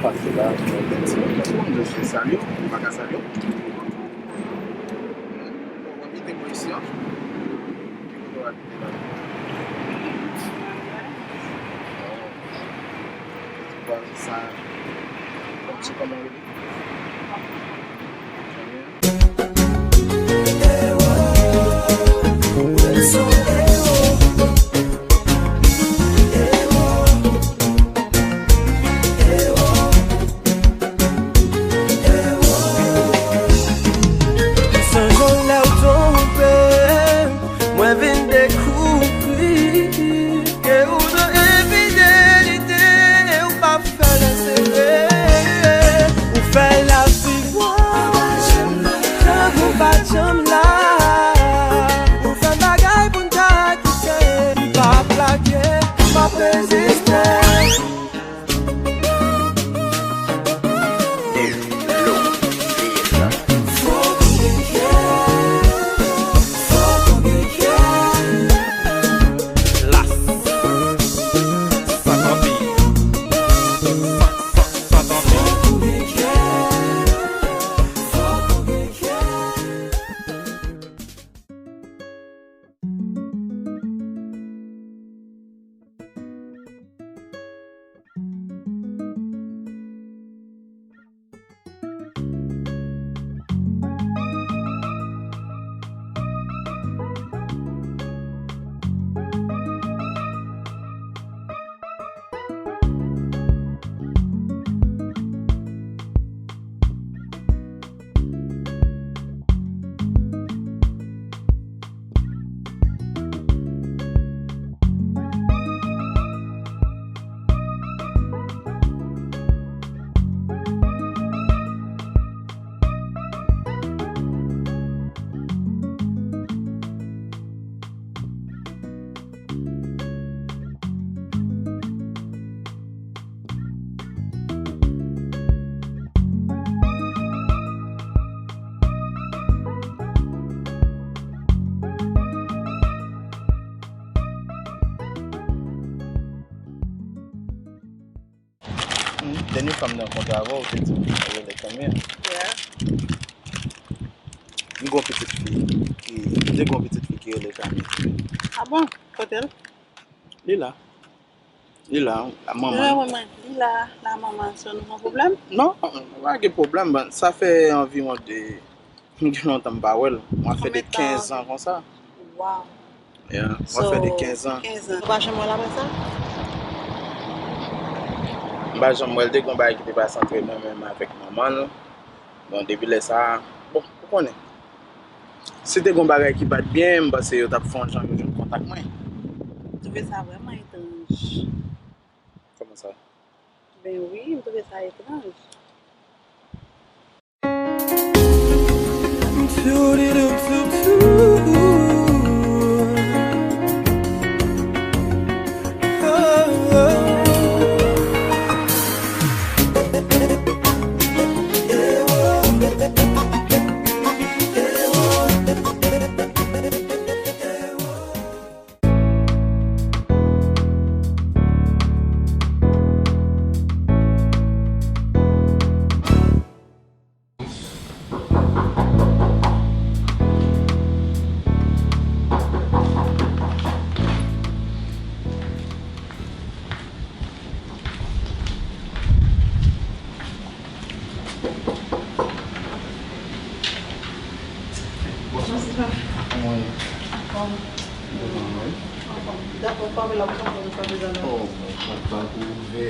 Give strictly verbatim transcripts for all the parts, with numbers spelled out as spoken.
Pase la, mwen menm si mwen pa sou mwen, mwen jis salye w, mwen pa ka salye w. Bon, mwen mete mwen isi an. Ki kote w abite la? Bon, se pa sa. Bon, se kòman w rele? Sonje w lè w twonpe m, mwen vin dekouvri ke ou nan enfidelite, e ou pa fè l ansere, ou fè l ap viv. Tankou m pa t janm la, ou fè bagay pou n ta kite. M p ap lage, m ap reziste. Hmm, dènye fwa m te rankontre avè w, ou te di m ou rele Camille. Yeah. M gen yon pitit fi ki, m te gen yon pitit fi ki rele Camille. Ah bon? Kote l? Li la. Li la, la manman. Li la, manman. Li la, la manman. Se nou gen pwoblèm? Non, pa gen pwoblèm. Bon, sa fè anviwon de, gen lontan m pa wè l. Mwen fè de kenz an konsa. Wow. Yeah, mwen fè de kenz an. Kenz an. Ou pa janm wè l apre sa? M pa janm wè l. Te gen bagay ki te pase antre mwen menm avèk manman l. Bon, depi lè sa, bon, ou konnen. Si te gon bagay ki pa t byen, m panse yo t ap fè yon jan yo jwenn kontak mwen. M twouve sa vrèman etranj. Kòman sa? Ben wi, m twouve sa etranj. Bonswa. Kòman w ye? Anfòm. Anfòm, wi. Anfòm. Dakò, pa vle la, ou konprann sa deja la. Oh, bon, pòt la ouvè.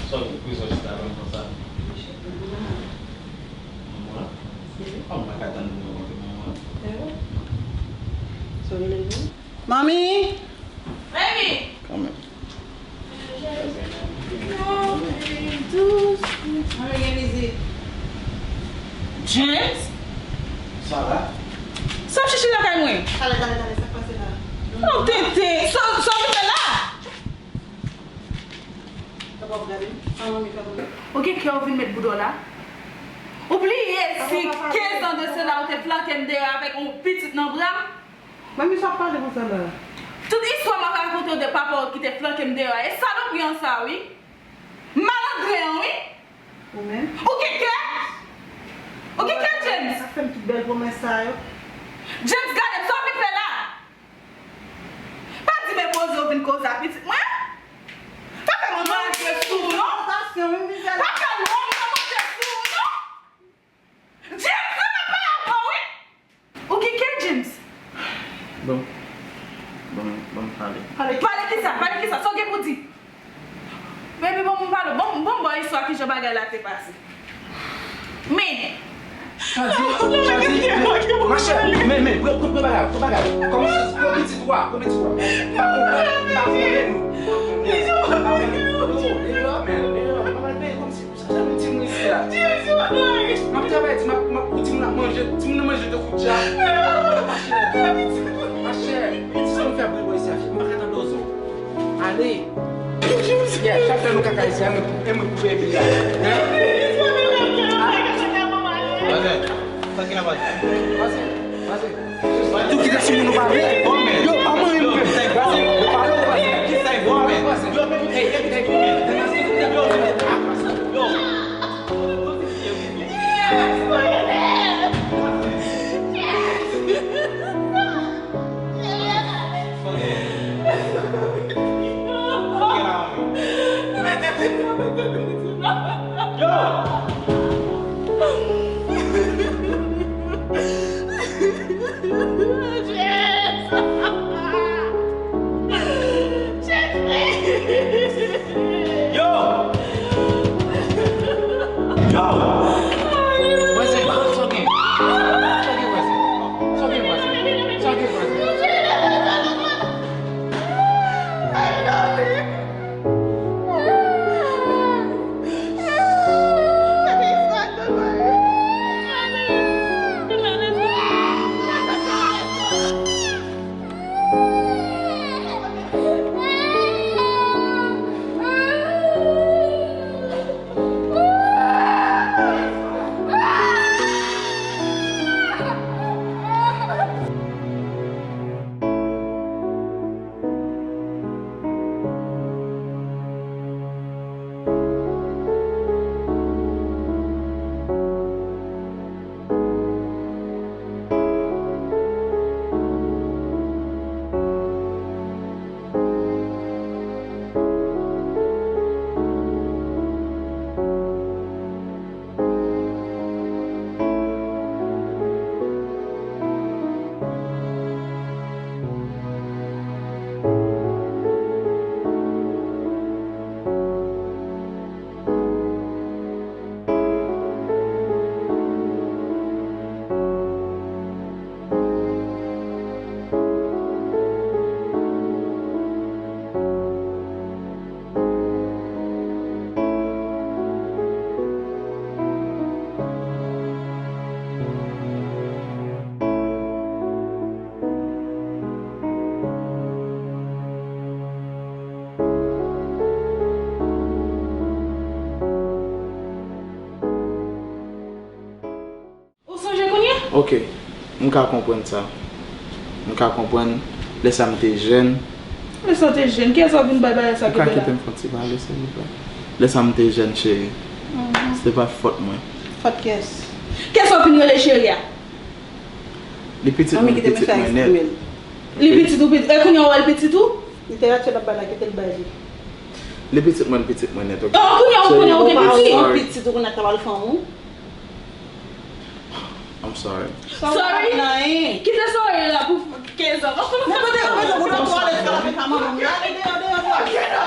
Sa w gen pou w chita menm konsa? Manman? Wi. Ah, m pa ka tann pou m rankontre manman. Sa w rele l? Manmi! Baby! Kanmenm. Manmi gen vizit. James? Sa va? Sa w ap chèche lakay mwen? Talè, talè, talè, sa k pase la? Non, tenten. Sa, sa w vin fè la? Sa w ap gade m? Sa manmi fè pou mwen? Ou gen kè w vin met bouda w la? Bliye si kenz an de sela ou te flanke m deyò avèk yon pitit nan bra m? Manmi, sa w ap pale konsa la? Tout istwa m ap rakonte w de papa w ki te flanke m deyò a, e salopri an sa wi. Malandren an wi. Ou menm? Ou gen kè? Ou gen kè, James? Sa fè m tout bèl pwomès sa yo. James, gade m, sa w vin fè la? Pa di men koze w vin koze ak pitit mwen. Pa fè mwen manje sou ou non. Pa fè lwon mwen manje sou ou non. James, nan men pa avè w wi. Ou gen kè, James? Bon. Bon, bon, pale. Pale kisa? Pale kisa? Sa w gen pou di? Baby, bon, bon, pale. Bon, bon, bon, istwa kijan bagay la te pase. Men. Chazi, Chazi, machè, men, men, pran, pran, pran bagay, pran bagay. Kòmanse, pran pitit ou a, pran pitit ou a. M pa konprann, m pa konnen nou. M pa konnen, m pa konnen. Yo, deyò, men, deyò, pa mal peye kòmsi. Sa fè nou timoun isi a. M ap travay, di, m ap, m ap pou timoun ap manje, timoun nan manje tankou djab. Machè, machè, se sa nou fè bri bò isi a, fi, m pa ka tande ozo. Ale. Yeah, sa fè nou kaka isi a, e mwen pou, e mwen pou bebe a. Hein? Pase, pase. Tou kite sou moun ou pale. Yo, pa manyen nou menm. Yo, pale ou pase. Yo, men, hey, hey, hey, hey. Yo! Yo! Vwazen, sa w gen? Sa w gen, vwazen? Sa w gen, vwazen? Sa w gen, vwazen? Ou sonje kounye a? Ok, m ka konprann sa. M ka konprann lè sa m te jèn. Lè sa w te jèn, kiyès w ap vin bay bagay sa ki te la? Ou ka kite m fè yon ti pale, silvouplè? Lè sa m te jèn, cheri, se te pa fòt mwen. Fòt kiyès? Kiyès w ap vin rele cheri a? Li pitit mwen, li pitit mwen nèt. Li pitit ou, pitit, e kounye a w wè l pitit ou? Literati l ap bay la, kite l bay li. Li pitit mwen, li pitit mwen nèt, ok? Oh, kounye a, kounye a, ou gen pitit? Pitit ou kounye a k ap al fanm ou? I'm sorry. Sorry? Kite sorry la pou kenz an. Mwen kote, mwen kote, ou nan twalèt, ou nan twalèt, ou nan twalèt.